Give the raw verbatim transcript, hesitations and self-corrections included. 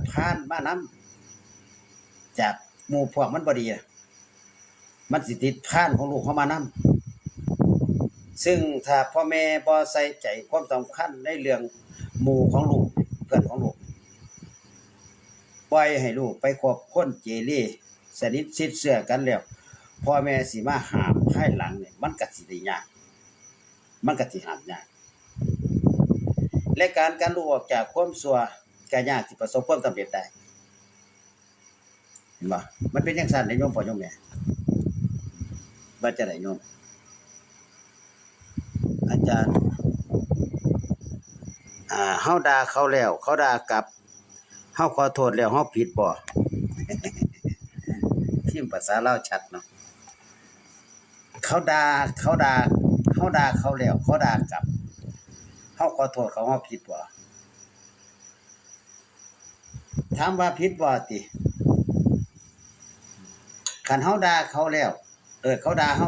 พาลมานำ จากหมู่พวกมันบ่ดีน่ะ มันสิติดพาลของลูกเฮามานำ ซึ่งถ้าพ่อแม่บ่ใส่ใจความสำคัญในเรื่องหมู่ของลูก เพื่อนของลูก ปล่อยให้ลูกไปคบคนเกเร สนิทชิดเชื่อกันแล้ว พ่อแม่สิมาห้ามภายหลังเนี่ย มันก็สิได้ยาก มันก็สิห้ามยาก และการ การลุกออกจากความชั่วก็ยากที่ประสบความสำเร็จได้ เห็นบ่ มันเป็นจั่งซั้นเด้โยมพ่อโยมแม่ ว่าจั่งใดโยม อาจารย์ อ่า เฮาด่าเขาแล้ว เขาด่ากลับ เฮาขอโทษแล้ว เฮาผิดบ่ พิมพ์ภาษาลาวชัดเนาะ เขาด่า เขาด่า เฮาด่าเขาแล้ว เขาด่ากลับ เฮาขอโทษเขา เฮาผิดบ่ ถามว่าผิดบ่ติ คันเฮาด่าเขาแล้ว เออ เขาด่าเฮา